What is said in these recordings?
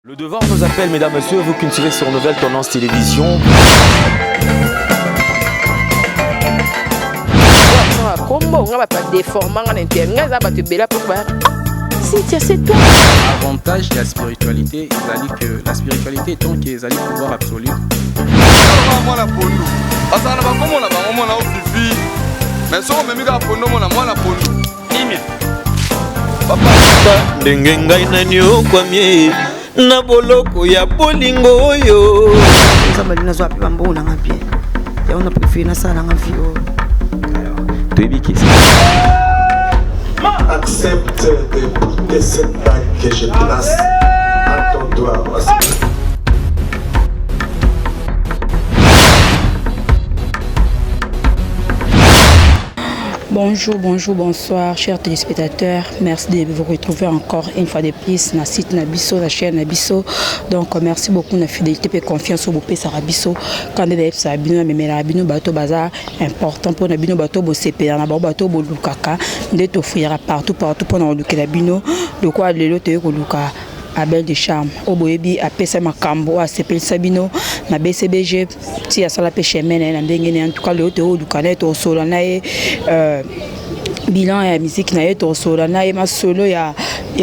Le devoir nous appelle, mesdames, messieurs, vous qui nous suivez sur Nouvelle Tendance Télévision. Kombo nga bato badeforma nga na inter nga eza bato ebele apo ba Cynthia, c'est toi. Avantage ya spiritualité ezali que la spiritualité tant que ezali pouvoir absolu. Mwana pondu azala na bakombo na bango mwana ofifi mais soki omemi kaka pondu omona mwana pondu kimia. Ndenge ngai naniokwami na boloko ya bolingo oyo. Nzambe alingi nazwa mpe bambongo na nga bien, yango na préféré nasala nanga vie oyo. Toyebi ke Accepte de porter cette bague que je place à ton doigt. Bonjour, bonjour, bonsoir, chers téléspectateurs. Merci de vous retrouver encore une fois de plus na site na biso, la chaîne na biso. Donc, merci beaucoup na fidélité et confiance au bopesa biso. Quand vous avez bino memela bino bato baza important pour na bino bato bosepela na bato bolukaka nde tofuyaka partout partout mpona kolukela bino lokola lelo toye koluka Abel de Charme oyo boyebi apesa makambo oyo asepelisa bino na BCBG ti asala mpe chemin na ye na ndenge ne. En tout cas, lelo toye koluka na ye, tokosola na ye bilan ya musique na ye, tokosola na ye masolo ya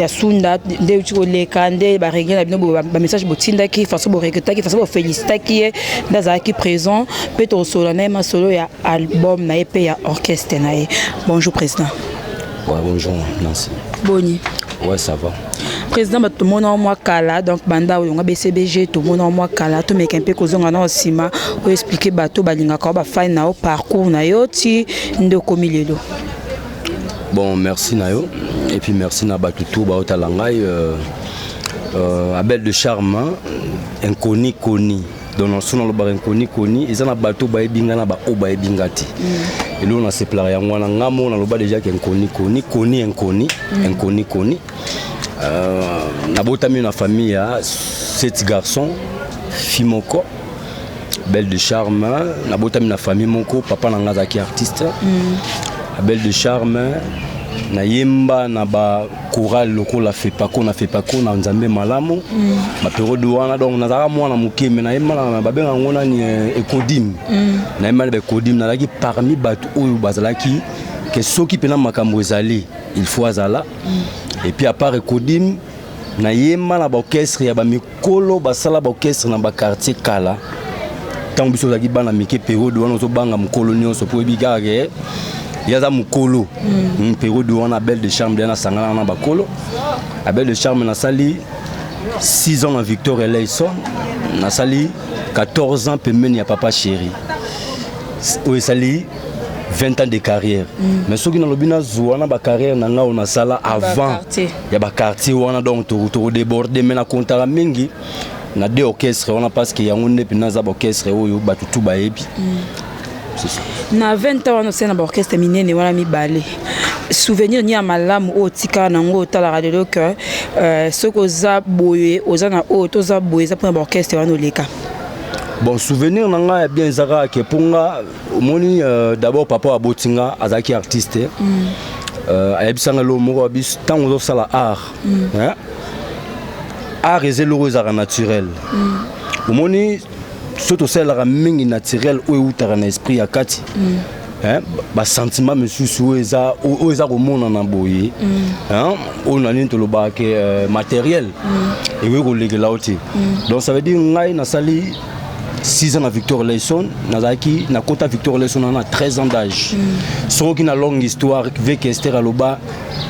sunda nde euti koleka, nde baregle na bino bamessage botindaki, façon boregretaki, façon bofélicitaki ye nde azalaki présent, mpe tokosola na ye masolo ya album na ye mpe ya orchestre na ye. Bonjour, président. Ouais, bonjour Nancy. Boni? Ouais, ça va. Président, bato tomona mwa kala, donc banda olonga BCBG tomona mwa kala. Tomeka mpe kozonga na nsima, oyo expliquer bato balingaka o bafani na yo, parcours na yo ti nde okomi lelo. Bon, merci na yo et puis merci na bato tout baotala ngai. Abel de Charme, hein, inconnu connu. Donc so nalobaka inconnu connu, eza na bato bayebi ngai na baoyo bayebi nga te. Eloko nasepelaka yango wana. Nga moko naloba déjà ke inconnu connu, connu inconnu, inconnu connu. Nabotami na famille ya sept garçons, fille moko, Abel de Charme. Nabotami na famille moko, papa na nga azalaki artiste. Abel de Charme, nayemba na bachorale lokola Fepako na Fepako na Nzambe Malamu. Baperiode wana, donc nazalaka mwana moke, me nayemba na babenga yango nani, Ecodim. Nayemba na baEcodim, nazalaki parmi bato oyo bazalaki ke soki mpena makambo ezali, il faut azala. Et puis à part Ecodim, nayemba na baorchestre ya bamikolo basala baorchestre na baquartier kala, ntango biso ozalaki bana mike. Periode wana ozobanga mokolo nyonso mpo oyebi kaka ke ye aza mokolo. Periode wana, Abel de Charme nde nasangana na bakolo. Abel de Charme, nasali 6 ans na Victor Eleison, nasali 14 ans pembeni ya Papa Chéri, oyo esali 20 ans de carrière. Mais soki nalobi nazwa na bacarrière na ngai oyo nasala avant Baquartier. Ya baquartier wana, donc tokodéborde, mais nakontaka mingi na deux orchestre wana, parce que yango nde mpena eza baorchestre oyo bato tu bayebi. C'est ça. Na 20 ans wana osali na baorchestre minene wana mibale, souvenir ni ya malamu oyo otikala nango, otalaka lelo ke soki oza boye, oza na oyo toza boye, eza mpona baorchestre wana oleka? Bon, souvenir na ngai ya bien eza kaka ke mpo nga omoni, d'abord papa aboti nga azalaki artiste. Ayebisanga eloko moko abi: ntango ozosala art, hein, art eza eloko ezalaka naturel. Omoni, so tosalelaka mingi naturel oyo eutaka na esprit ya kati, hein, basentiment misusu oyo eza komonana boye, hein, oyo na nini tolobaka ke matériel ekoki kolekela yo te. Donc ça veut dire ngai nasali 6 ans na Victor Leson, nazalaki nakota Victor Leson na 13 ans d'âge. Soki na longue histoire, vieux Esther aloba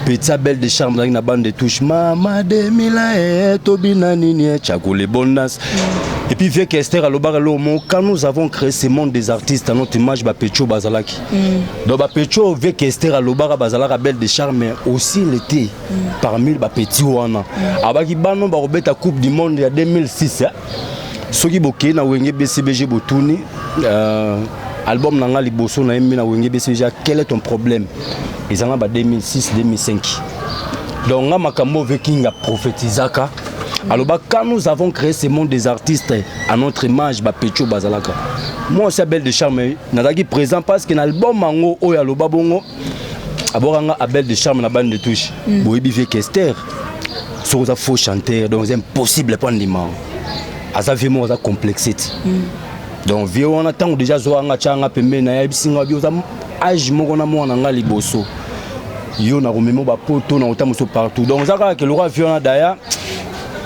petit Abel de Charme azalaki na bande de touche mama 2000 e tobina nini e tchakole bondas. Et puis vieux Esther alobaka eloko moko: quand nous avons créé ce monde des artistes à notre image, bapecho bazalaki. Donc bapecho, vieux Esther alobaka, bazalaka. Abel de Charme aussi l'était parmi bapeti wana. Abaki bano bakobeta Coupe du monde ya 2006, eh? Soki bokei na Wenge BCBG, botuni album na nga liboso nayembi na Wenge BCBG, "Quel est ton problème", ezanga ba 2006 2005. Donc nga makambo oyo Vieux King aprophétisaka Aloba quand nous avons créé ce monde des artistes à notre image, bapecho bazalaka. Moi aussi, Abel de Charme nazalaki présent, parce que na album yango oyo aloba bongo, abokanga Abel de Charme na bande de touche. Boyebi vieux Kester, soki oza faux chanteur, donc eza impossible mpo andima. Aza vieux moko aza complexe ti. Donc vieux wana, ntango déjà azwanga, atyanga pembeni, nayebisi nga bi oza age moko na mwana nga liboso, yo nakomema bapoto na kota moso partout. Donc oza kaka ke lokwa vieux wana daya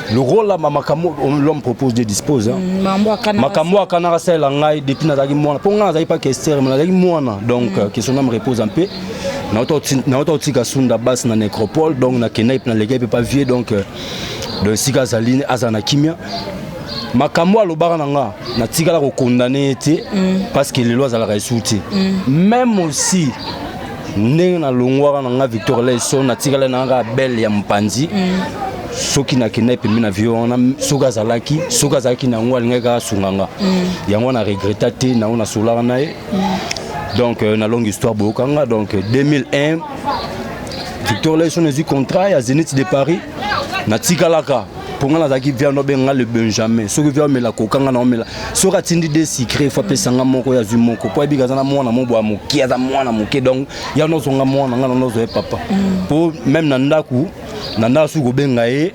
le rôle là, makambo l'homme propose, Dieu dispose, hein. Mambo akana. Makambo akanaka asalela ngai depuis nazalaki mwana, mpo ngai nazalaki pa Kester, mais nazalaki mwana. Donc que son âme repose en paix. Nauta kotika sunda base na nécropole, donc nakendaki mpe nalekaki mpe pa vieux. Donc esika azali, azala na kimia. Makambo alobaka na nga, natikala kokondane ye te, parce que lelo azalaka esu te. Même aussi ndenge nalongwaka na nga Victor Leso, natikala na nga bele ya mopanzi. Soki nakendaki pembeni na vieux wana, soki azalaki na yango, alingaki kaka asunga nga. Yango wana regretta te, nango nasolaka na ye. Donc na longue histoire, boyokanga. Donc 2001, Victor Leso nazwi contrat ya Zénith de Paris. Natikalaka mpo nga nazalaki vieux wana obenga le Benjamin. Soki vieux amela koka, nga na omela. Soki atindi de sucré, fo apesanga moko, oyo azwi moko, mpo ayebika aza na mwana mo boya moke, aza mwana moke. Donc ya nozonga mwana, nga na nozwa ye papa, mpo même na ndako, na ndako soki kobenga ye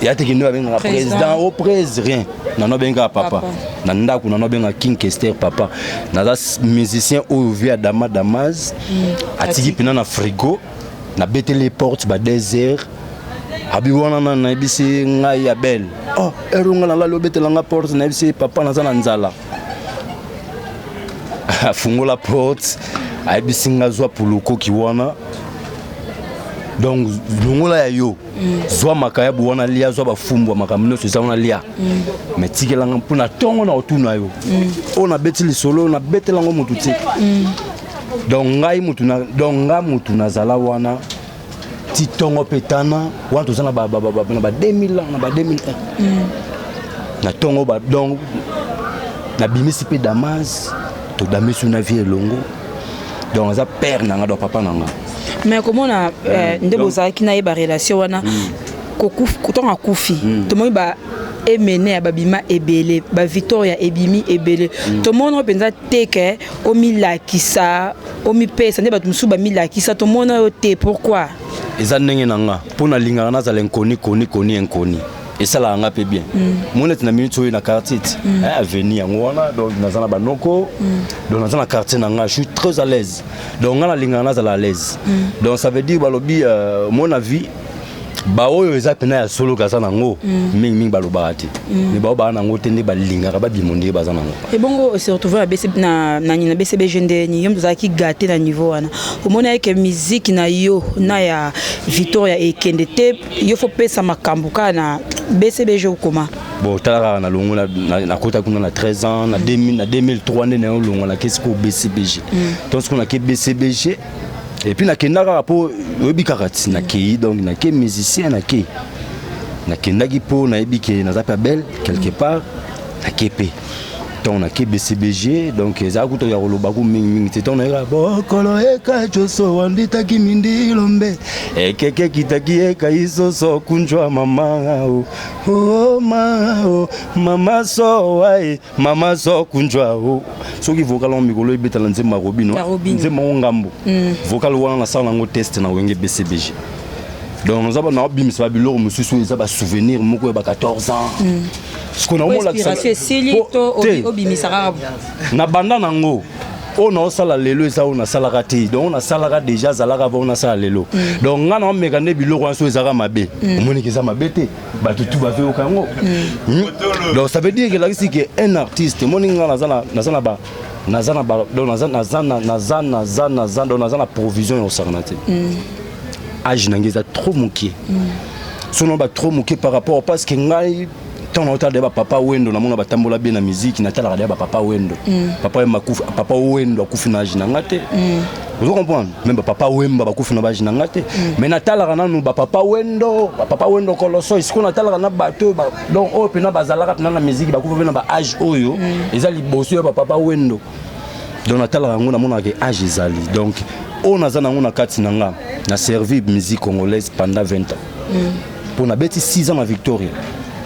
ya teke nde babengaka président o prese rien, nano abengaka papa. Na ndako nano abengaka King Kester papa. Naza musicien oyo vieux Adama Damas atiki mpena na frigo. Nabeteli porte ba 2 heures, abi wana na nayebisi ngai Abel, oh ero nga nalali, obetelanga porte. Nayebisi papa naza na nzala. Afungola porte, ayebisi nga zwa pulukoki wana, donc longola ya yo, zwa makayabu wana lia, zwa bafumbwa, makambo nyonso eza wana lia, mais tikelanga mpo na ntongo na otuna yo. Oyo nabeti lisolo, nabetelango motu te. Donc ngai mutu na, donc nga mutu nazala wana ti ntongo mpe tana wana, toza na ba 2000 ans, na ba 2001 na ntongo ba. Donc nabimisi mpe Damas, todamisi na vieux elongo. Donc aza père na nga, donc papa na nga. Mais komona nde bozalaki na ye barelation wana, ntango akufi, tomoni ba emene ya babima ebele, bavictoria ebimi ebele. Tomona oyo mpenza te ke omilakisa, omipesa nde bato mosusu bamilakisa. Tomona oyo te, pourquoi? Eza ndenge na nga, mpo nalingaka nazala inconnu, connu, connu, inconnu, esalaka nga mpe bien. Mo neti na minute oyo na quartier ti avenue yango wana, donc naza na banoko, donc naza na quartier na nga, je suis très à l'aise. Donc nga nalingaka nazala à l'aise. Donc ça veut dire balobi mon avis, baoyo eza mpena ya solo kaza nango mingimingi balobaka te, mais bao baa nango te nde balingaka babima ndenge baza nango. Ebongo se retrouve na BCBG ndeni yo moto ozalaki gâté na niveau wana, omoni ayeke musique na yo na ya Victoria ekende te, yo fo pesa makambo kaka na BCBG okoma? Bon, tala kaka na longo, nakota kuna na 13 ans, na 2000, na 2003 nde nayo longwa, nake sikoyo BCBG. Donc sikoyo nake BCBG et puis nakenda kaka mpo oyebi kaka ti nakei. Donc nake musicien, nakei, nakendaki mpo nayebi ke naza mpe Abel quelque part. Nake mpe ntango nake BCBG, donc ezala kuta ya koloba ku mingimingi te. Ntango nayeka bokolo eka joso wanditaki mindilombe ekeke kitaki eka isoso kunjwa mama o, o ma o mama so wae mama so kunjwa o. Soki vocal wango mikolo ebetala nzembo ya Robino, nzembo yango ngambo, vocal wana nasala yango test na Wenge BCBG. Donc naza naobimisa babiloko mosusu oyo eza basouvenir moko ya ba 14 ans. Sikoyo inspiration esili to obimisa kaka? Na banda nango oyo naosala lelo eza oyo nasalaka te. Donc oyo nasalaka déjà azalaka avant oyo nasala lelo. Donc nga naomeka nde biloko wana so ezalaka mabe, omoniki eza mabe te, bato tu bazoyoka yango. Donc ça veut dire que elakisi ke un artiste, omoni nga naza na ba naza na ba donc naza naza na naza naza naza donc naza na provision ya kosakana te. Age na ngai eza trop moke, sono ba trop moke par rapport, parce que ngai ntango naotala deya bapapa Wendo, namona batambola bien na musique. Natalaka deya bapapa Wendo. Papa Wemba akufi, papa Wendo akufi na age na nga te, ozo comprendre? Même bapapa Wemba bakufi na baage na nga te. Mais natalaka nanu bapapa Wendo, bapapa Wendo Koloso. Esiko natalaka na bato oyo donc oyo mpena bazalaka mpena na musique, bakufi mpe na baage oyo eza liboso ya bapapa Wendo. Donc natalaka yango, namonaka ke age ezali. Donc oyo naza nango na kati na nga, na servi musique congolaise pendant 20 ans, mpo nabeti 6 ans na Victoria.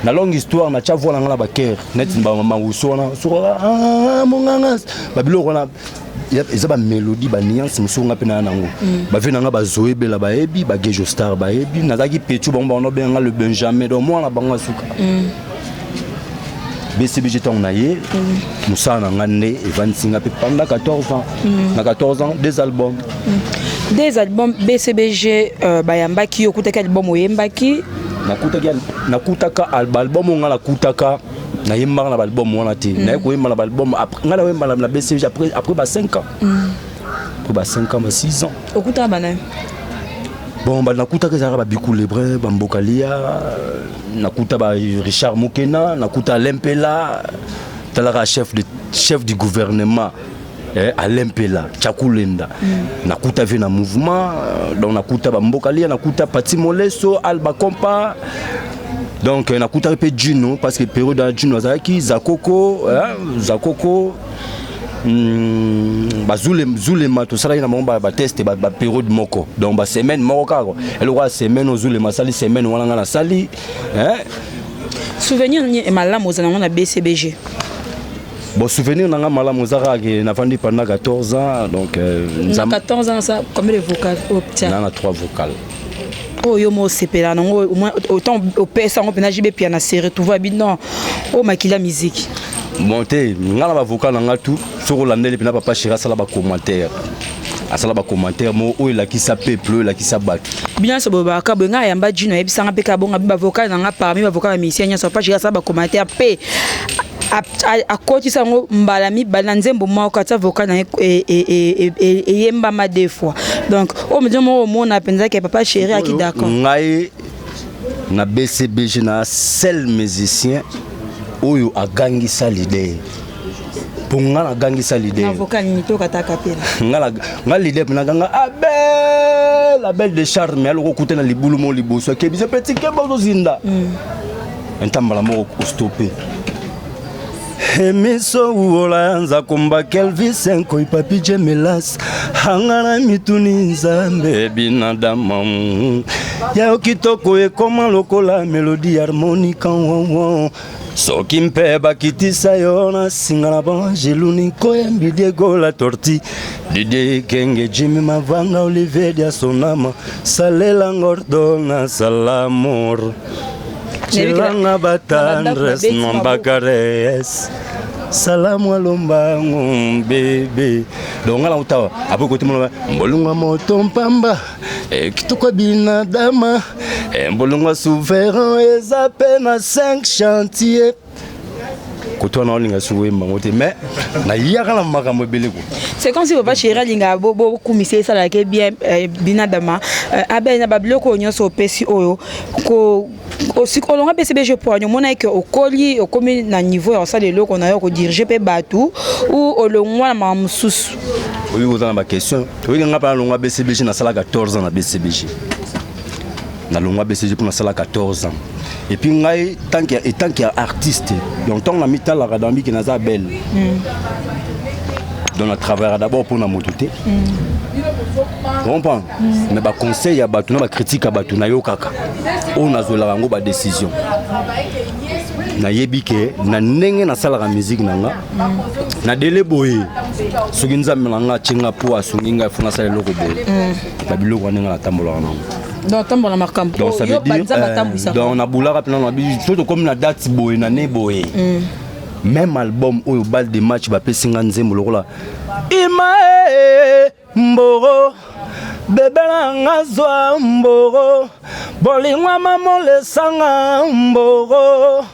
Na longue histoire, natya voix na nga na bakere neti bamawusu wana, sokoka ah, monganga, babiloko wana eza bamélodie, banuance mosusu. Nga mpe naya nango, bave na nga bazoyebela, bayebi bagejo star, bayebi nazalaki petu bango, bango benga nga le Benjamin, donc mwana bango asuka. BCBG, ntango na ye mosala na nga nde evandisi nga mpe pendant 14 ans. Na 14 ans, deux albums. Deux albums BCBG. Bayambaki yo, okutaki album oyembaki? Nakutaki, nakutaka album oyo nga nakutaka, nayembaka na baalbum wana te. Naye koyemba na baalbum nga nayemba na BCBG après ba 5 ans, après ba 5 ans, ba 6 ans. Okutaka bana? Bon, nakutaka, ezalaka babiku lebrun, bamboka lia, nakuta ba Richard Mokena, nakuta Lempela, talaka chef du gouvernement, Alain Mpela Tchakulenda. Nakuta ve na mouvement, donc nakuta bamboka lia, nakuta Pati Moleso, Alba Compa, donc nakuta mpe Jino, parce que période ya Jino azalaki Zakoko, Zakoko, bazulema, tosalaki na bango batest, bapériode moko, donc basemaine moko kaka, eloko ya semaine ozulema asali semaine wana, nga nasali. Souvenir nini malamu oza nango na BCBG? Bon, souvenir na nga malamu eza kaka ke nafandi pendant 14 ans, donc na 14 ans ça, combien de vocal otia? Na 3 vocal. Oyo mo osepela nango, autant opesa yango mpena JB Mpiana se retrouve abi non, oyo makili ya musique? Bon, te, nga na bavocal na nga tout, soki olandeli mpena, papa chéri asala bacommentaire, asala bacommentaire mo oyo elakisa peuple, oyo elakisa bato. Bino nyonso bolobaka boye. Ngai ayamba Jino, ayebisanga mpe kaka bonga bavocal na nga, parmi bavocal ya musicien nyonso, papa chéri asala bacommentaire mpe akotisa yango mbala mibale na nzembo moko, atia vocal na ye eyembama deux fois. Donc oyo moto moko omona mpenza ke papa chéri aki d'accord. Ngai na BCBG na seul musicien oyo agangisa leader, mpo nga nagangisa leader. Na vocal nini tokata kapela? Nga leader mpe naganga abel, abel de charme, aloko okuta na libulu mo liboso, akebisa petit keba, ozozinda ntambala moko, ostope emiso uola ya nzakomba Kelvis Nkoi Papi Jemelas anga na mituni Nzambe binadama ya kitoko ekoma lokola mélodie harmonica. Soki mpe bakitisa yo na singa na bangeluni koyembi Diego la Torti, Didie Kenge, Jimi Mavanga, Olivier Diasonama, salela ngordona salamor Chilanga batendres nombakares salamu alombango bebe. Donc nga na utawa apres kote mona mbolunga moto mpamba, kitoko binadama, mbolunga souverain eza mpe na 5 chantier kote wana. Olinga soki oyemba yango te, mais nayaka na makambo ebele ko. C'est comme si papa chéri alingaka bokumisa, esalaka bien binadama abele na babiloko oyo nyonso opesi oyo olonga BCBG. Po ani omonaki ke okoli, okomi na niveau ya kosala eloko na yo, kodirige mpe bato, ou olongwa na makambo mosusu? Oyo oza na baquestion. Oyoki nga mpe nalongwa BCBG, nasala 14 ans na BCBG. Nalongwa BCG mpo nasala 14 ans. Et puis ngai tant que étant que artiste, donc ntango na mitalaka dans biki naza belle, donc na travaillera d'abord mpona moto te, comprendre, mais baconseil ya bato na bacritique ya bato nayokaka, oyo nazwelaka yango badécision. Nayebi ke na ndenge nasalaka musique na nga na dele boye, soki Nzambe na nga atie nga mpo asungi ngai, fo nasala eloko boye, babiloko wana ndenge natambolaka nango. Donc tambola makambo. Donc ça veut dire donc nabulaka mpena na so tokomi na date boye na ne boye, même album oyo balle de match, bapesi nga nzembo lokola ima mboro bebe na nga, zwa mboro bolingo mamolesanga mboro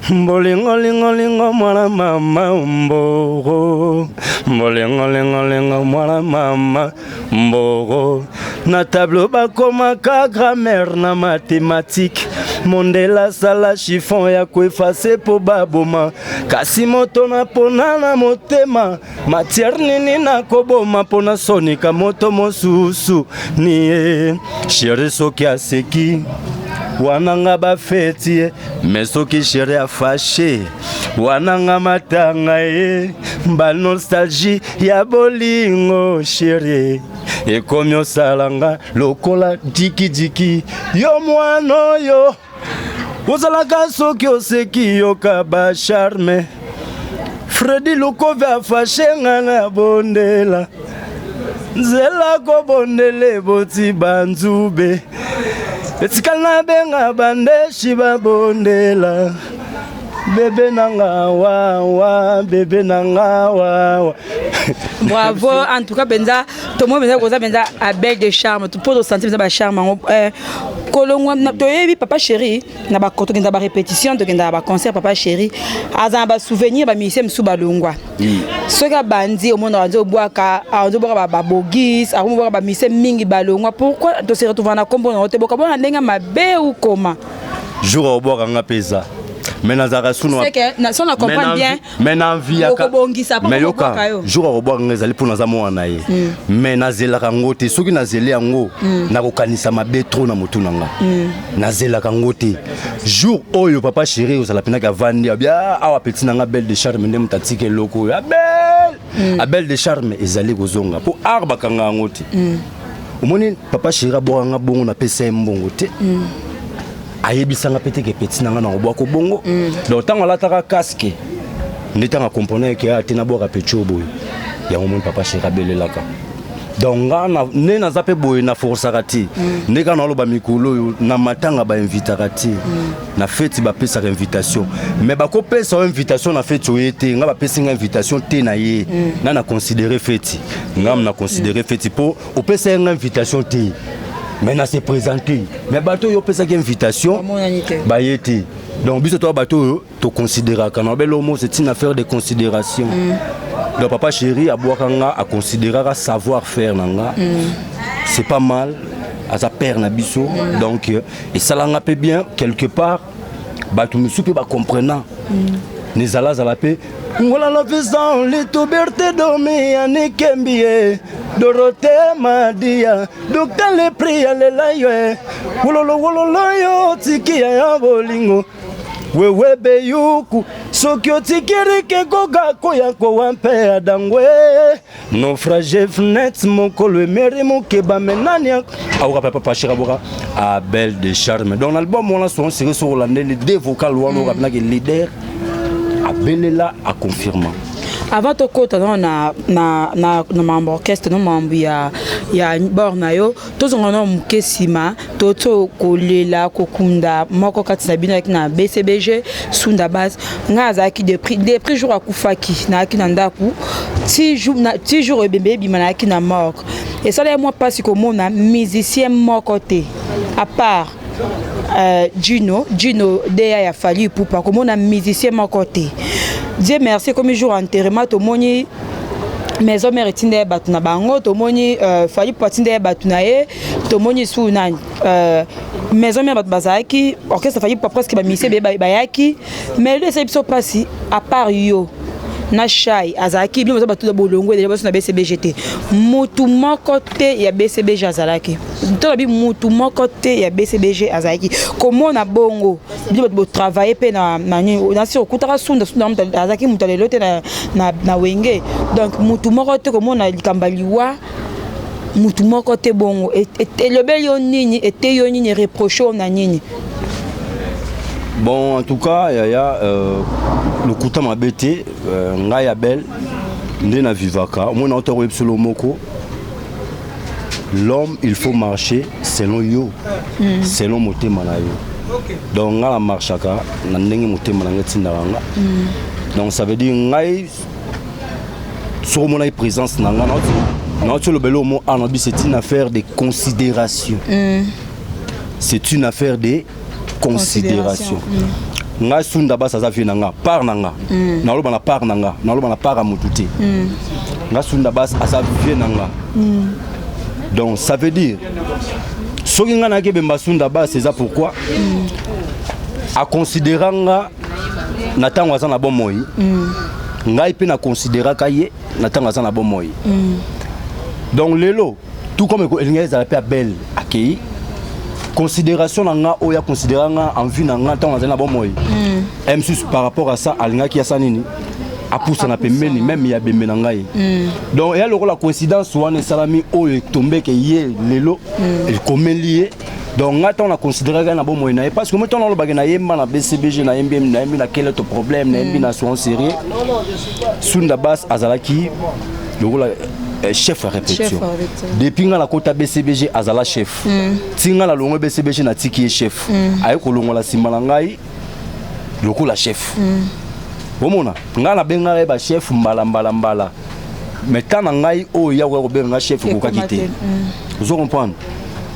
bolingo lingo lingo mwana mama mboro bolingo lingo lingo mwana mama mboro. Na tableau bakomaka grammaire na mathématique, mondele asala chiffon ya koeffacer mpo baboma, kasi moto na pona na motema, matière nini nakoboma mpo nasonika moto mosusu nie. Chéri soki aseki wana nga bafeti ye, me soki chéri afâché wana nga matanga ye, banostalgie ya bolingo chéri ekomi osalanga lokola dikidiki yo mwana oyo. Ozalaka soki oseki yoka ba charme. Fredi Lukove afashe nga na bondela. Nzela kobondela eboti banzube. Etikali nabenga bandeshi babondela. Bebe na nga wawa, bebe na nga wawa. Bravo, en tout cas benza tomoni mpenza koza mpenza abel de charme mpo tosanti mpenza bacharme yango eh, kolongwa toyebi papa chéri na tokenda barépétition tokenda baconcert. Papa chéri aza na basouvenir, bamusicien mosusu balongwa. Soki abandi omona anzi obwaka, anzi obwaka babogis, akomobwaka bamusicien mingi balongwa. Pourquoi tose retrouva na nkombo nango te? Bokabona ndenge mabe ou koma? Jour obwaka nga mpe eza, mais nazalaka sunu. So na comprendre bien. Mais na enviaka. Okobongisa mpo mais yoka. Kobwaka yo. Jour akobwaka nga ezali mpo naza mwana na ye, mais nazelaka yango te. Soki nazeli yango, nakokanisa mabe trop na motu na nga. Nazelaka yango te. Jour oyo papa chéri ozala mpenaki avandi abi: "Ah, awa petit na nga Belle de Charme nde moto atika eloko oyo." Abel, Abel de Charme ezali kozonga mpo art bakanga yango te. Omoni, papa chéri abwaka nga bongo, napesa ye mbongo te. Ayebisanga mpe teke petit na nga na kobwaka bongo. Donc ntango alataka casque nde ntango akomprendre ke ate nabwaka petit oyo boye. Yango omoni papa chéri abelelaka. Donc nga nde naza mpe boye, naforsaka te. Nde kaka naoloba, mikolo oyo na matanga bainvitaka te, na feti bapesaka invitation, mais bakopesa oyo invitation na feti oye te. Nga bapesi nga invitation te na ye na considéré feti, nga na considéré feti mpo opesa ye nga invitation te, mais na se présenter. Mais bato oyo opesaki invitation Bamonani te. Baye te. Donc biso toa bato oyo toconsidéraka na babelo mo, c'est une affaire de considération. Donc papa chéri abwaka nga, aconsidéraka savoir faire na nga. C'est pas mal, aza père na biso. Donc esalanga mpe bien quelque part. Bato mosusu mpe bacomprena nezalazala mpe ngola lofisa lituberte domi anikembi ye Dorote Madia Docteur Lepri alela yo wololo wololo yo tikia ya bolingo wewe beyuku soki otikirike koka koya kowa mpe adangwe naufrage fnet mokolo emeri mokeba me nani awoka papa pashika boka Abel de Charme. Donc l'album wana son seri soki olandeli deux vocal wana, oyoka mpenaki leader abelela, aconfirma. Avant tokota nano na mambo orchestre, no mambo ya bord na yo, tozonga nano moke nsima. Toto kolela kokunda moko kati na bino ayaki na BCBG, Sunda Base. Ngai azalaki depuis jour akufaki, nayaki na ndako ti jour ebembe ebima, nayaki na morgue. Esala ye mwa mpasi komona musicien moko te à part Gino Deya ya Fally Ipupa, komona musicien moko te. Dieu merci, ekomi jour enterrement, tomoni Maison Mère etinda ye bato na bango, tomoni Fally Ipupa atinda ye bato na ye, tomoni su nani, Maison Mère bato bazalaki, orchestre Fally Ipupa presque bamusicien beye bayaki. Mais lelo esali biso mpasi, à part yo na Shai azalaki, bino boza bato ya bolongo déjà baso na BCBG te. Mutu moko te ya BCBG azalaki. Tolobi mutu moko te ya BCBG azalaki komona bongo. Bino bato botravaille mpe na nini, nasi okutaka Sunda. Sunda azalaki moto ya lelo te na Wenge. Donc mutu moko te komona likambo ya liwa, mutu moko te bongo. Elobeli yo nini? Ete yo nini? Reproche oyo na nini? Bon, en tout cas yaya, lokuta mabe te. Ngai Abel nde na vivaka omona ota koyebi solo moko: l'homme, il faut marcher selon yo, selon motema na yo. Donc ngai na marchaka na ndenge motema na ngai etindaka nga. Donc ça veut dire ngai soki omonaki présence na ngai, nauti olobela omo awa na bi, c'est une affaire de considération. C'est une affaire de considération. Ngai Sunda Basi aza vie na nga, part na nga. Naloba na part na nga, naloba na part ya motu te. Nga Sunda Basi aza vie na nga. Donc ça veut dire soki ngai nayaki ebemba Sunda Basi, eza pourquoi aconsidéra nga na ntango aza na bomoi. Ngai mpe naconsidéraka ye na ntango aza na bomoi. Donc lelo, tout comme elingi ezala mpe Abel akei, considération na nga oyo aconsidéra nga en vue na nga ntango azali na bomoi mosusu, par rapport à ça alingaki asa nini, apusana pembeni même ya bembe na ngai. Donc eya lokola coïncidence wana esalami oyo etombeke ye lelo, ekomeli ye. Donc ngai ntango na considéraka na bomoi na ye, parce que moi ntango nalobaki nayemba na BCBG, nayembi, nayembi na quel autre problème, nayembi na soin sérieux, Sunda Bas azalaki lokola chef ya répétition. Depuis nga nakota BCBG, azala chef. Ti nga nalongwe BCBG, natiki ye chef. Aye kolongola nsima na ngai lokola chef. Omona ngai nabengaka ye bachef mbala mbala mbala, mais temps na ngai oyo ya koya kobenga nga chef ekokaki te. Ozo comprendre?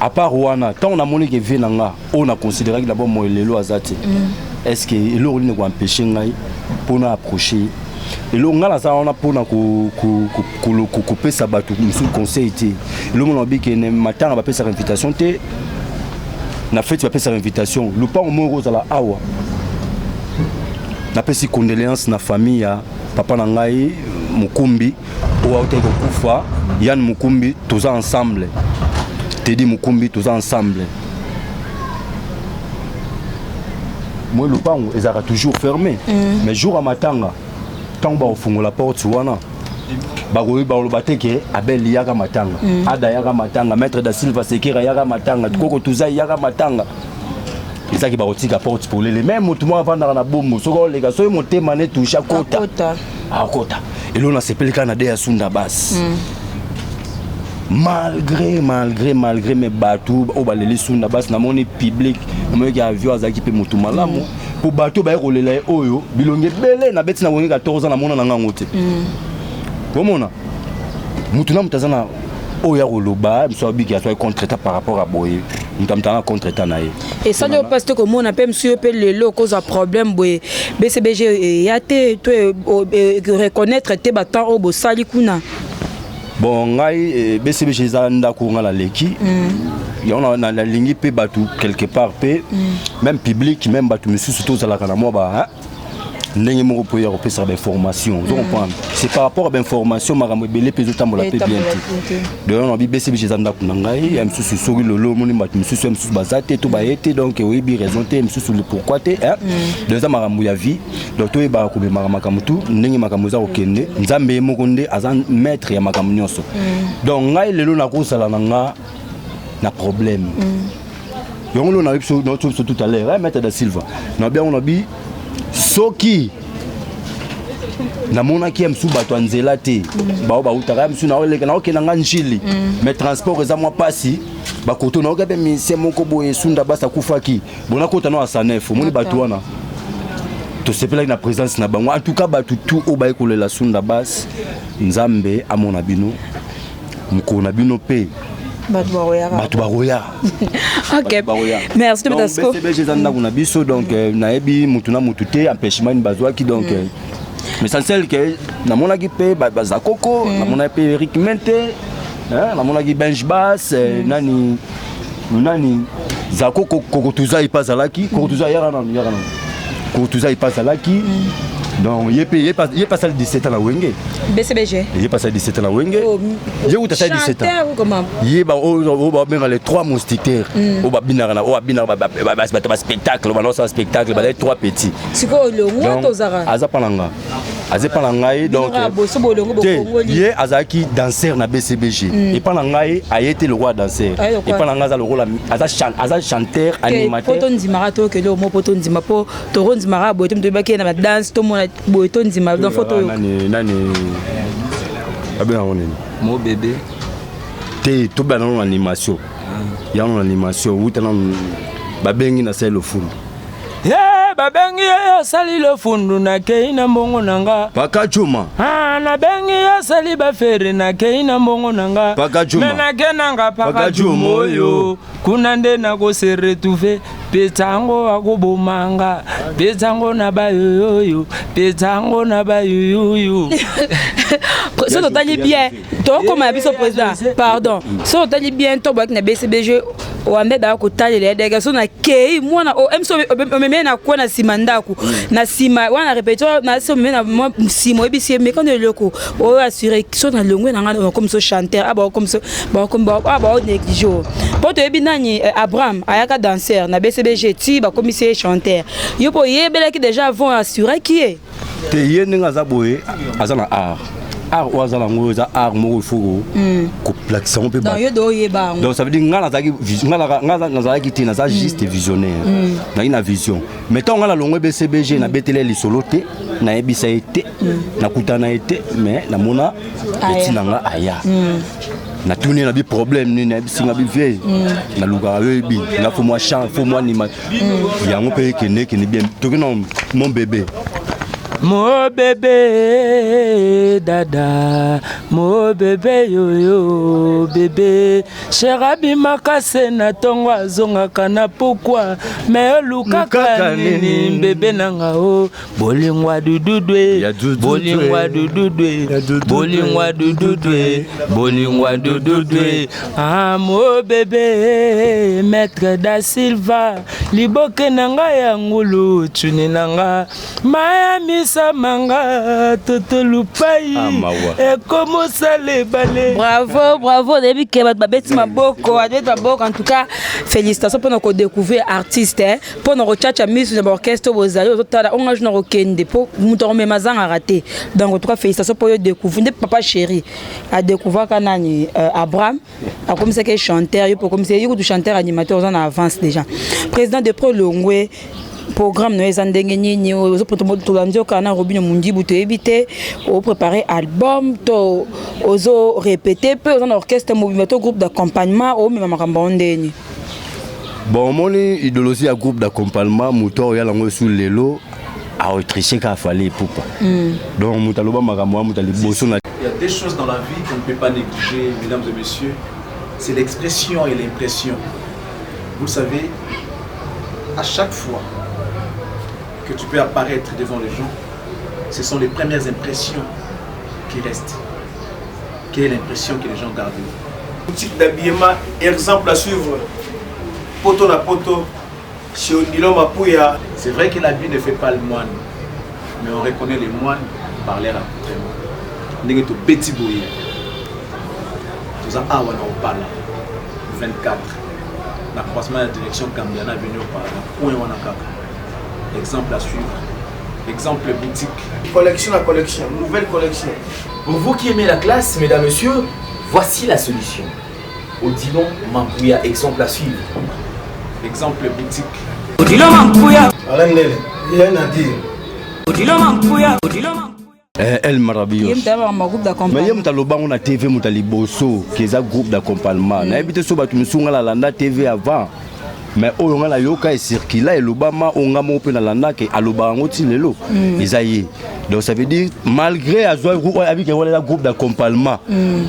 À part wana, ntango namoni ke vie na nga oyo naconsidéraki na bomoi lelo aza te, est ce que eloko nini koempêche ngai mpona approche eloko? Ngai naza wana mpona kopesa bato mosusu conseil te. Eloko na babi ke matanga bapesaka invitation te, na feti bapesaka invitation. Lupango moko kozala awa, napesi condoléance na famille ya papa na ngai Mokumbi oyo autaki kokufa, Yann Mokumbi. Toza ensemble. Tedi Mokumbi, toza ensemble. Moi lupango ezalaka toujours fermé, mais jour ya matanga, ntango bakofungola porte wana, bakoyi baloba te ke Abel yaka matanga, Ada yaka matanga, Maître da Silva Sekera yaka matanga, koko tuza yaka matanga. Ezalaki bakotika porte polele, même motu moko avandaka na bombo, soki oleka, soki motema ne touche, akota, akota. Eloko nasepeli kaka na de ya Sunda Basi, malgré malgré malgré me bato oyo baleli Sunda Basi, namoni public, namoniki avion azalaki mpe motu malamu mpo bato baye kolela ye oyo bilongi ebele nabeti na Wenge 14 ans, namona na ngango te. Omona mutu na mutu aza na oyo ya koloba. Mosu abiki azwaki contre-temps par rapport à boye, moto amutu aza na contre-temps na ye. Esali oyo mpasi te komona mpe mosu yo mpe lelo okozwa problème boye, BCBG eya te to reconnaître te batemps oyo bosali kuna? Bon, ngai BCBG eza ndako nga naleki yango. Nalingi mpe bato quelque part mpe même public, même bato misusu, tozalaka na mwa ba ndenge moko mpo ya kopesaka bainformation. Ozo comprendre? C'est par rapport à bainformation, makambo ebele mpe ezotambola mpe bien te. Donc nabi BCBG eza ndako na ngai. Ya misusu, soki lelo omoni bato misusu, ya misusu baza te to baye te, donc oyebi raison te, misusu le pourquoi te. Donc eza makambo ya vie. Donc toyebaka komemaka makambo tu ndenge makambo eza kokende. Nzambe ye moko nde aza maître ya makambo nyonso. Donc ngai lelo nakozala na nga na problème yango lelo, nayebi biso tout à l'heure, maître da Silva, nabi yango, nabi soki namonaki ya mosusu bato ya nzela te, bao bautaka ya mosusu, naoleka, naokenda nga Njili, mais transport eza mwa mpasi. Bakoto naoka mpe musicien moko boye, Sunda Basi akufaki, bona kota no asanef. Omoni bato wana, tosepelaki na présence na bango. En tout cas, bato tu oyo baye kolela Sunda Basi, Nzambe amona bino mokolo na bino mpe. Bato bakoya. Ok, merci. BCBG eza ndako na biso. Donc nayebi mutu na mutu te empêchement nini bazwaki. Donc l'essentiel ke namonaki mpe bazakoko, namonaki mpe Eric Mente, namonaki Benj Bas, nani nani, Zako Kokotuzai mpe azalaki. Kokotuzai, yaka nanu, yaka nanu. Kokotuzai mpe azalaki. Donc ye mpe ye mpe asali 17 ans na Wenge. BCBG. Ye mpe asali 17 ans na Wenge. Ye kuta asali 17 ans. Ye oyo babenga les trois moustiquaires, oyo babinaka na oyo babinaka bato baspectacle, banaosala spectacle, bazali trois petits. Sikoyo longwa tozaka. Aza mpa na nga, aza epa na ngai. Donc ye azalaki danseur na BCBG. Epa na ngai aye te lokola danseur. Epa na ngai aza lokola aza chanteur animateur. Po tondimaka, tokende omo po tondima, po tokondimaka boye te. Toyebaki ye na badanse, tomona boye, tondima. Donc faut toyoka. Nani abengango nini? Mo bébé. Te, tobela nano na animation yango, na animation wuta nano babengi na sali lofundu. Ye babengi ye asali lofundu, nakei na mbongo na nga. Paka Juma. Ah, nabengi ye asali bafere, nakei na mbongo na nga. Paka Juma. Me nake nanga Paka Paka Juma Juma oyo. oyo kuna nde nakose retrouve mpe ntango akobomanga mpe ntango na bayoyoyo mpe ntango na bayuyuyu. So totali bien, tokóma ya biso président, pardon. So totali bien, to boyaki na BCBG wande daka kotalela ye deke. So nakei mwana mso omemi na kwe na nsima ndako na nsima wana répétition na so omemi na mwa nsima, oyebisi ye mekano eloko oyo assure. So na longwe na ngai bakomi so chanteur, a bakomi so a bao néglige o mpo toyebi nani. Abraham ayaka danseur na BCBG ti bakomisi ye chanteur. Yo mpo oyebelaki déjà avant, assuraki ye. Te, ye ndenge aza boye, aza na art. Art oyo aza nango eza art moko, il faut kolakisa yango mpe. Donc yo de oyeba yango. Donc ça veut dire nga nazalaki nga nazalaki te, naza juste visionnaire, nazalaki na vision. Mais ntango nga nalongwe BCBG, nabeteli ye lisolo te, nayebisa ye te, nakutana ye te, mais namona petit na nga aya. Natuni ye na bi problème nini, nayebisi nga bi vie nalukaka yo, yebi nga faut mwa chant, faut mwa nima yango mpe ekende, ekende bien. Toki na mon bébé. Mon bébé dada, mon bébé yoyo, bébé cher abimaka se na ntongo, azongaka na pokwa, me olukaka Lukaka nini? Nini? Bébé nanga o bolingwa dududwe, bolingwa dududwe, bolingwa dududwe, bolingwa dududwe. Ah, mon bébé maître da Silva, liboke na ngai ya ngulu, tuni na nga mayamisamanga toto lupai. Ah, mawa. Ekomosala ebale. Bravo, bravo. Nayebi ke bato babeti maboko, babeti maboko. En tout cas, félicitation mpona kodécouvrir artiste, eh. Mpona kotiatia misu na baorchestre oyo bozali, ozotala onga jour na kokende mpo moto akomema azangaka te. Donc en tout cas, félicitation mpo oyo découvrir nde papa chéri adécouvraka nani, Abraham akomisaki ye chanteur, yo mpo okomisa ye kutu chanteur animateur, oza na avance déjà. Président de pro longwe, programme na yo eza ndenge nini? Tolandi okala na Robino Mundibu, toyebi te opréparé album to ozo répété mpe oza na orchestre mobimba to groupe d'accompagnement, omema makambo yango ndeni? Bon, omoni idéologie ya groupe d'accompagnement, moto oyo oyala yango esu lelo aotriche kaka Fally Ipupa. Donc moto aloba makambo wana, moto ya liboso na Il y a des choses dans la vie qu'on ne peut pas négliger, mesdames et messieurs. C'est l'expression et l'impression. Vous le savez, à chaque fois que tu peux apparaître devant les gens, ce sont les premières impressions qui restent. Quelle est l'impression que les gens gardent de vous? Boutique d'habillement, exemple à suivre. Poto na poto, chez Odilon Mapuya. C'est vrai que l'habit ne fait pas le moine, mais on reconnaît les moines par leur accoutrement. Ndenge tobeti boye, toza awa na Opala 24, na croisement ya direction Gambia na avenue Opala, na coin wana kaka. Exemple à suivre, exemple boutique. Collection à collection, nouvelle collection. Pour vous qui aimez la classe, mesdames, messieurs, voici la solution. Odilon Mampouya, exemple à suivre. Exemple boutique. Odilon Mampouya. Alain Ndele, rien à dire. Odilon Mampouya, Odilon Mampouya. Eh, El Maravillos. Ye moto ayebaka groupe Mais ye d'accompagnement. moto alobango na TV, moto ya liboso ke eza groupe d'accompagnement. Nayebi te so bato mosusu, nga nalanda TV avant, mais oyo nga nayoka ecircula, elobama, oyo nga moko mpe nalanda ke alobaka yango ti lelo, eza ye. Donc ça veut dire malgré azwa abike wana eza groupe d'accompagnement,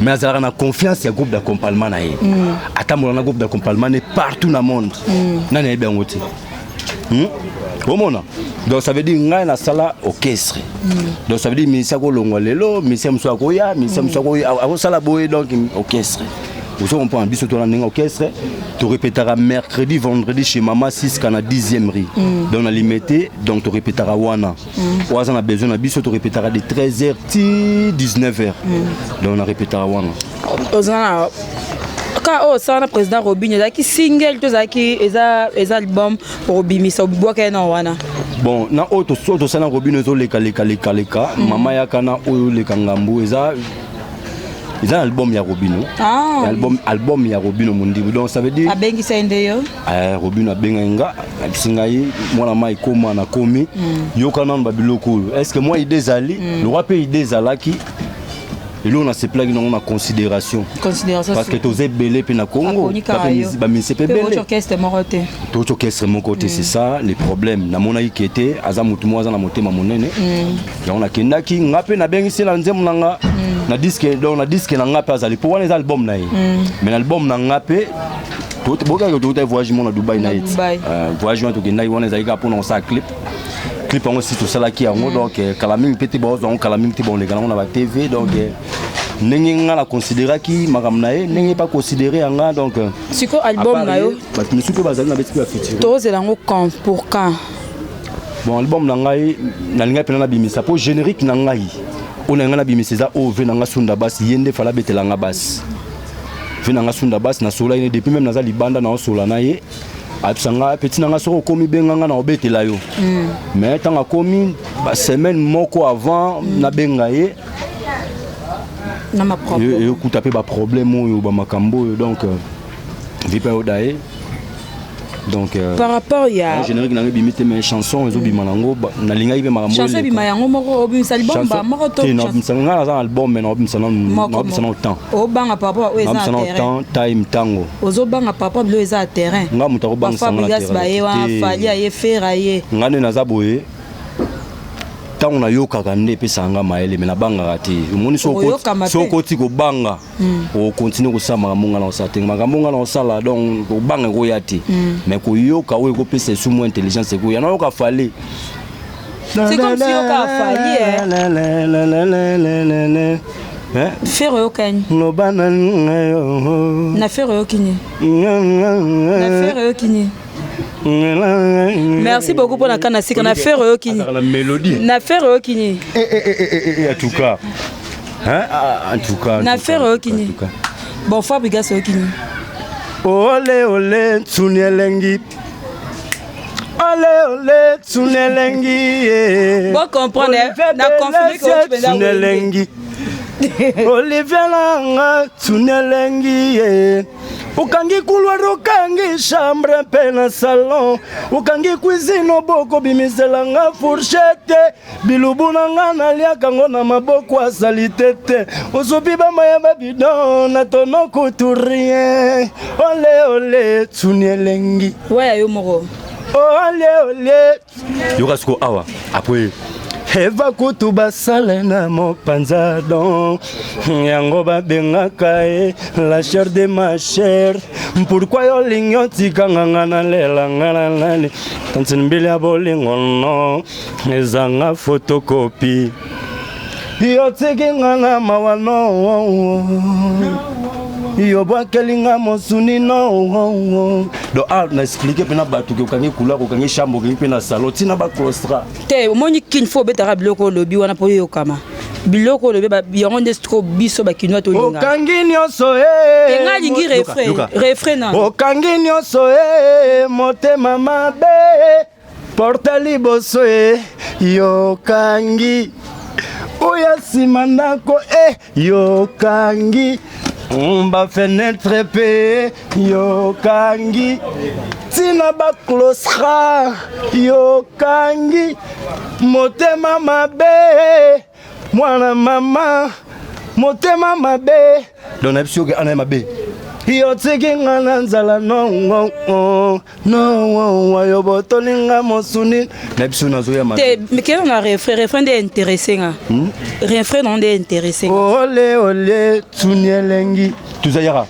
mais azalaka na confiance ya groupe d'accompagnement na ye. Atambola na groupe d'accompagnement ne partout na monde. Nani ayebi yango te? Omona, donc ça veut dire ngai nasala orchestre. Donc ça veut dire musicien akolongwa lelo, musicien mosusu akoya, musicien mosusu akoya, akosala boye. Donc orchestre, ozo comprendre, biso tona ndenge orchestre torépétaka mercredi, vendredi chez mama Siska na 10e rue. Donc na Limete, donc torépétaka wana. Oyo aza na besoin na biso, torépétaka de 13h ti 19h. Donc na répétaka wana. Oza na ka oyo osala na président Robin, ezalaki single to ezalaki eza album okobimisa, obibwaka ye na wana? Bon, na oyo oyo tosala na Robino ezolekalekaleka, mama yaka na oyo oleka ngambu, eza na album ya Robino. Ah. Album ya Robino Mondibu, donc ça veut dire Abengisa ye nde yo? Eh, Robino abengai nga, ayebisi ngai: mwana mai, ekoma nakomi, yoka nano babiloko oyo, est ce que mwa idée ezali lokwa? Mpe idée ezalaki, eloko nasepelaki nango na considération. Considération. Parce que toza ebele mpe na Congo. Aponi kaka yo. Bamusicien mpe Mpe ebele. orchestre moko te. Toti orchestre moko te, c'est ça le problème. Namonaki ke te, aza motu moko aza na motema monene. Yango nakendaki, nga mpe nabengisi na nzembo na nga na disque. Donc na disque na nga mpe azali, mpo wana eza album na ye, mais na album na nga mpe bokaki tokota voyage mo na Dubai na ye ti. Dubai. Voyage wana tokendaki wana ezalaki kaka mpona kosala clip. Clip yango si tosalaki yango, donc kala mingi mpe te, baozwa yango kala mingi te, baoleka nango na batv. Donc ndenge nga na considéraki makambo na ye, ndenge mpe aconsidéré yanga, donc Sikoyo album na yo? Bato misusu mpe bazali na beti mpe bafutur. Tozela yango quand, pour quand? Bon, album na ngai nalingai mpena nabimisa, mpo générique na ngai oyo na ngai nabimisa eza oyo ve na nga Sunda Basi. Ye nde fala abetela nga basi, ve na nga Sunda Basi. Nasola ye depuis même naza libanda, naosola na ye, ayebisa nga: petit na nga, soki okomi, benga nga na obetela yo. Mais ntango akomi, basemaine moko avant nabenga ye. Na ma propre. Ekuta mpe baproblème oyo, bamakambo oyo, donc vie mpe ayoda ye, donc par rapport ya générique nango ebimi te, mais chanson ezobima nango. Nalingaki mpe makambo. Chanson ebima yango moko, obimisa album moko to? Nabimisa, ngai naza na album, mais nabimisa nano temps. Obanga par rapport oyo eza na terrain? Temps, time, ntango. Ozobanga par rapport bilo eza ya terrain? Nga moto akobangisa nga na terrain baye wana, Fally aye, Ferre aye. Nga nde naza boye, ntango nayokaka nde epesaka nga mayele, me nabangaka te. Omoni, so okoti kobanga, okontinue kosala makambo nga na kosala te, makambo nga na kosala. Donc kobanga ekoya te, mais koyoka oyo ekopesa esu mwa intelligence ekoya. Nayoka Fally. C'est comme si yoka Fally. Ferre oyokani? Loba na na Ferre oyokini, na Ferre oyokini. Merci beaucoup mpona kana sika na Ferre oyokini. Na mélodie. Na Ferre oyokini. En tout cas, hein? En tout cas. Na Ferre oyokini. Bon, Fabregas oyokini? Ole ole tsuni elengi, ole ole tsuni elengi. Bon, comprendre na confirme que tsuni elengi, Olivier nanga tsuni elengi ye. Okangi couloir, okangi chambre mpe na salon, okangi cuisine, oboko bimiselanga fourchette. Bilubu na nga naliaka ngo na maboko, asali te te. Ozobi bamaya babidon na tono kutu rien. Ole ole tsuni elengi. Waya yo moko. Ole ole, yoka siko awa. Après Eva kutu basala na mopanza, don yango babengaka ye la chair de ma chair. Pourquoi yo olingi otikanga nga nalela nga na nani? Tantine mbili ya bolingo no ezanga photocopie, yo tiki nga na mawa no, yo bwakeli nga mosuni no. Donc ah, na expliquer mpena bato ke okangi couloir, okangi chambre, okangi mpe na salon, ntina baclostra. Te, omoni kini fo obetaka biloko olobi wana mpo oyokama biloko olobi yango nde siko biso bakinois tolinga. Okangi nyonso. Te, nga alingi refrain, refrain na. Okangi nyonso e, motema mabe porte liboso e, yokangi oyo nsima ndako e, yokangi bafenêtre mpe, yokangi ntina baclostra, yokangi motema mabe, mwana mama motema mabe. Donc nayebi soki ana ye mabe, yo tiki nga na nzala nongo no, yo botolinga mosuni na biso nazoya mabe. Te, kena na refrain, refrain nde intéressé nga, refrain na nde intéressé nga. Ole ole tuni elengi, tuza yaka.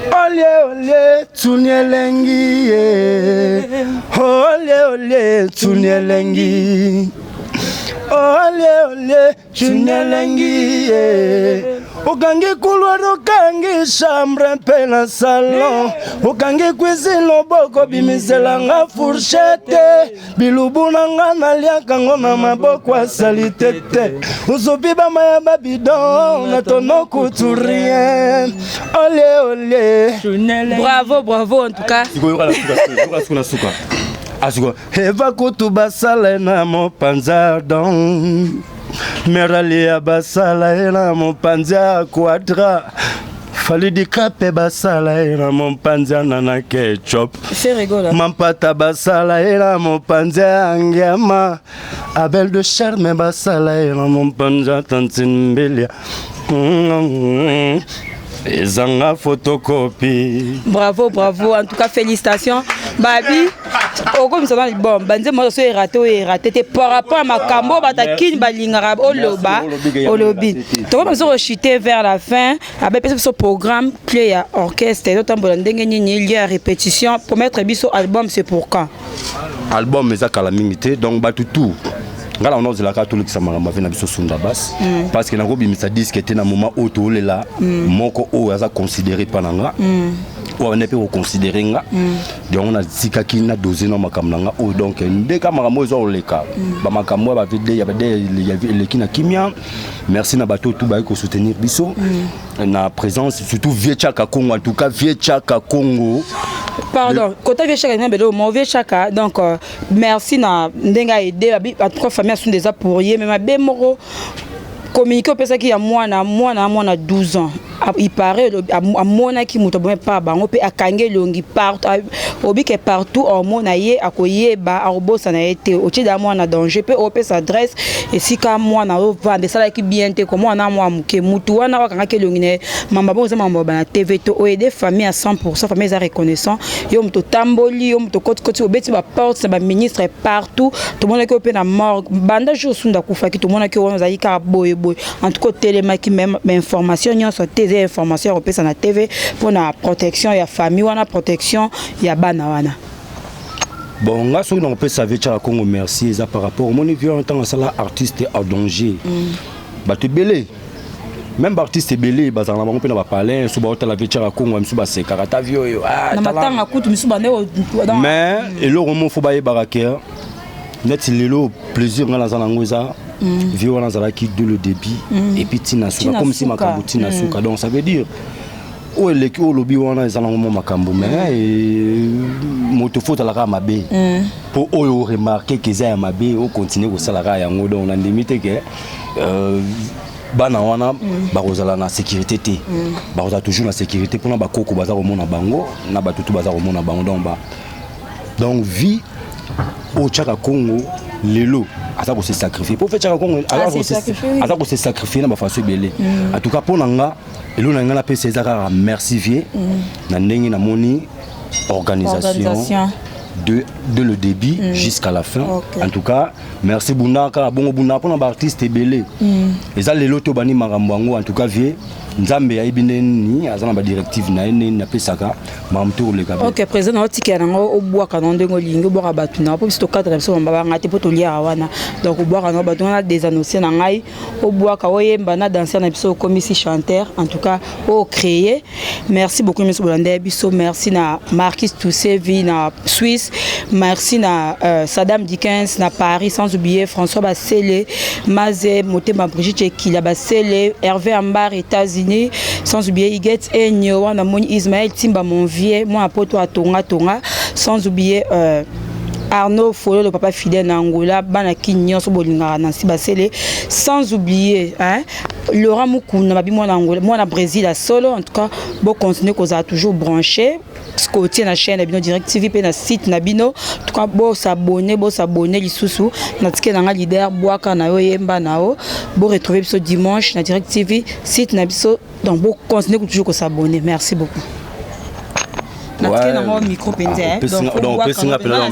Ole ole tuni elengi ye, ole ole tuni elengi, ole ole tuni elengi ye. Okangi couloir, okangi chambre mpe na salon, okangi cuisine, loboko bimiselanga fourchette. Bilubu na nga naliaka ngo na maboko, asali te te. Ozobi bamaya babidon na tono kutu rien. Ole ole. Bravo, bravo en tout cas. Sikoyo na suka asiko Eva kutu basala na mopanza, don meralia basala ye na mopanzi ya quadra, Fally Dicap basala ye na mopanzi ya nana ketchup. Ferre Gola. Mampata basala ye na mopanzi ya ngiama, Abel de Charme basala ye na mopanzi ya tantine Mbelia, ezanga photocopie. Bravo, bravo en tout cas, félicitations. Babi okomisa na album banzembo nyonso eraté, oyo eraté te par rapport à makambo oyo bato akini balingaka oloba. Olobi tokomi biso kochuter vers la fin. Abepesa biso programme clé ya orchestre ezotambola ndenge nini, lieu ya répétition, promettre biso album, c'est pour quand? Album eza kala mingi te. Donc bato tout, ngai na ozelaka tolekisa makambo ave na biso Sunda Bas, parce que nakobimisa disque te na moment oyo toolela moko oyo aza considéré mpa na nga, oyo abandi mpe koconsidérer nga. Donc natikaki na dose na makambo na nga oyo. Donc ndeka makambo oyo eza koleka, bamakambo oyo bavide ya bade eleki na kimia. Merci na bato oyo tu bayaki kosoutenir biso na présence, surtout vieux Chaka Congo. En tout cas, vieux Chaka Congo. Pardon, kota vieux Chaka nga belo mo vieux Chaka. Donc merci na ndenge aide. En tout cas, famille Asunda eza pour ye, mais mabe moko. Communiqué opesaki ya mwana mwana mwana 12 ans, il paraît amonaki moto abomi pa bango mpe akangi elongi partout, obike partout omona ye akoyeba akobosana ye te. Otie da mwana danger mpe opesa adresse esika mwana ovanda, esalaki bien te. Komwana mwa moke, mutu wana akangaki elongi na ye, mamba bongo eza mambo bana TV to oaider famille à 100%. Famille eza reconnaissant. Yo moto otamboli, yo moto okotikoti, obeti baporte na baministre partout. Tomonaki oyo mpe na morgue banda jour Sunda akufaki, tomonaki oyo wana ozalaki kaka boyeboye. En tout cas otelemaki, même bainformation nyonso te eza information ya kopesa na TV mpona protection ya famille wana, protection ya bana wana. Bon, nga soki nakopesa vieux Tshaka Congo merci, eza par rapport omoni vieux wana, ntango asala Artiste en danger, bato ebele, même baartiste ebele bazala na bango mpe na bapalin so baotala vieux Tshaka Congo, misu basekaka ta vieux oyo, ah, na matanga kutu misu bande. Mais eloko mo fo bayebaka ke neti lelo plaisir nga naza nango eza vieux wana azalaki de le début et puis ntina suka, comme si makambo ntina suka. Donc ça veut dire oyo eleki, oyo olobi wana eza nango mwa makambo, mais moto fo ozalaka mabe mpo oyo oremarquer ke eza ya mabe, ocontinuer kosalaka yango. Donc nandimi te ke bana wana bakozala na sécurité te. Bakozala toujours na sécurité mpona bakoko baza komona bango na bato tu baza komona bango. Donc ba donc vie oyo Tshaka Congo lelo aza kose sacrifier po fe Tshaka Congo aza kose sacrifier na bafaçon ebele. En tout cas mpo na nga, eloko na ngai napesa eza kaka merci vieux na ndenge namoni organisation de le début jusqu'à la fin. En tout cas merci. Bunda kaka bongo, bunda mpona baartiste ebele. Eza lelo to bani makambo yango. En tout cas vieux, Nzambe ayebi nde nini aza na badirective na ye, nini napesaka makambo to koleka. Ok président, na otikela nango, obwaka na ndenge olingi, obwaka bato na mpo biso tokatela biso bambabanga te mpo toliaka wana. Donc obwaka na bato wana, désannonce na ngai, obwaka, oyemba na danser na biso, okomisi chanteur. En tout cas ocréé, merci beaucoup. Nyonso bolanda ya biso, merci na Marquis Toussevi na Suisse, merci na Sadam Dickens na Paris, sans oublier François Basele Maze Motema, Brigitte Ekila Basele, Hervé Ambar États-Unis, sans oublier Iget Enyo wana moni, Ismaël Timba mon vieux mwana poto atonga tonga, sans oublier Arnaud Fololo, le papa fidèle na Angola, bana ki nyonso bolingaka Nancy Basele, sans oublier, hein, Laurent Mukuna babi mwana Angola, mwana Brésil à solo. En tout cas bon, continuer kozala toujours branché kotie na chaîne na bino Direct TV mpe na site na bino. En tout cas bosabonner, bosabonner lisusu. Na tike na nga leader, bwaka na yo, yemba na yo. Boretrouver biso dimanche na Direct TV, site na biso. Donc bocontinuer toujours kosabonner. Merci beaucoup. Natike nango micro mpenza. Donc opesinga mpenza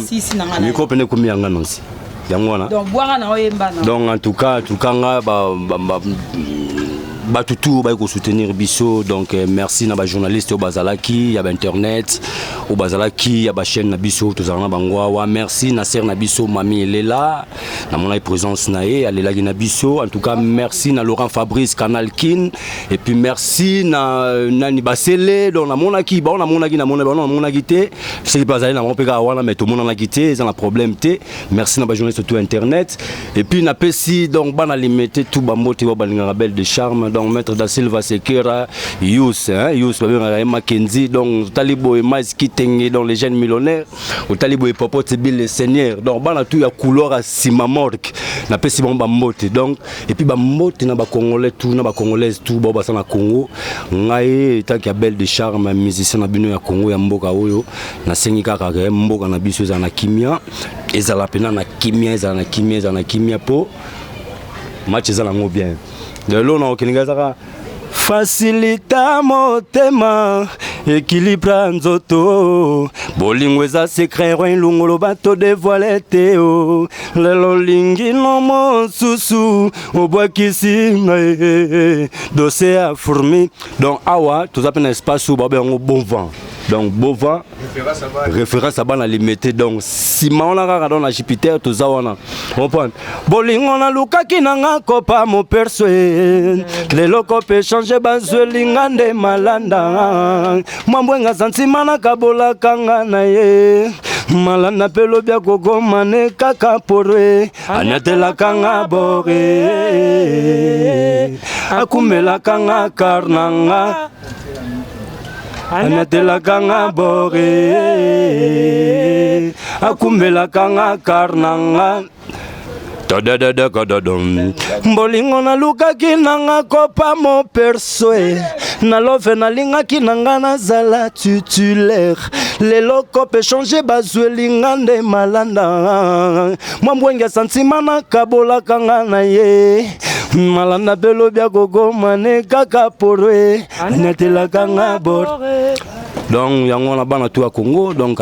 micro pene ekomi yanga nonsi yango wana. Donc bwaka na oyemba na. Donc en tout cas nga bato tu oyo bayi kosoutenir biso, donc merci na bajournaliste oyo bazalaki ya bainternet, oyo bazalaki ya bachaîne na biso, tozala na bango awa. Merci na sere na biso Mami Elela, namonaki présence na ye, alelaki na biso. En tout cas merci na Laurent Fabrice Canal Kin, et puis merci na nani Basele. Donc namonaki bao, namonaki, namona bao, namonaki te soki mpe azali na bango mpe kaka wana, mais tomonanaki te, eza na problème te. Merci na bajournaliste tout internet, et puis napesi donc bana Limete tout bambote oyo balingaka Belle de Charme, donc maître da Silva Sekera Yus, hein, Yus babengaka ye Makenzi. Donc otali boye Mais Kitenge, donc les jeunes millionnaires, otali boye Popote Bill le Seigneur, donc bana tout ya couloir ya nsima morgue, napesi bango bambote. Donc et puis bambote na bacongolais tout, na bacongolaise tout bao baza na Congo. Ngai etaki ya Belle de Charme, musicien na bino ya Congo, ya mboka oyo, nasengi kaka ke mboka na biso ezala na kimia, ezala mpena na kimia, ezala na kimia, ezala na kimia, mpo match eza nango bien. Lelo na okende ezaka facilita motema, équilibre nzoto, bolingo eza secret, roi lungolo bato dévoile te. O lelo lingi no mosusu obwakisi ngai dossier ya fourmi. Donc awa toza mpe na espace oyo babe yango Bon Vent, donc Bon Vent, référence à bana Limete. Donc nsima wana kaka, donc na Jupiter toza wana, comprendre. Bolingo nalukaki nanga kopa moperso e lelo kope change, bazwelinga nde malanda mwambwenga santima nakabolaka nga na ye malanda mpe lobi akokoma ne kaka pore anyatelaka nga bore akumelaka nga kar na nga anatelaka nga bore akumbelaka nga kar na nga. Tadadadakadadam. Bolingo nalukaki nanga kopa mo perso e. Na love nalingaki nanga nazala titulaire. Lelo kope change bazweli nga nde malanda. Mwa mbwenge ya sentiment nakabolaka nga na ye. Malanda mpe lobi akokoma ne kaka poro e. Anyatelaka nga bor. Donc yango wana bana tu ya Congo donc.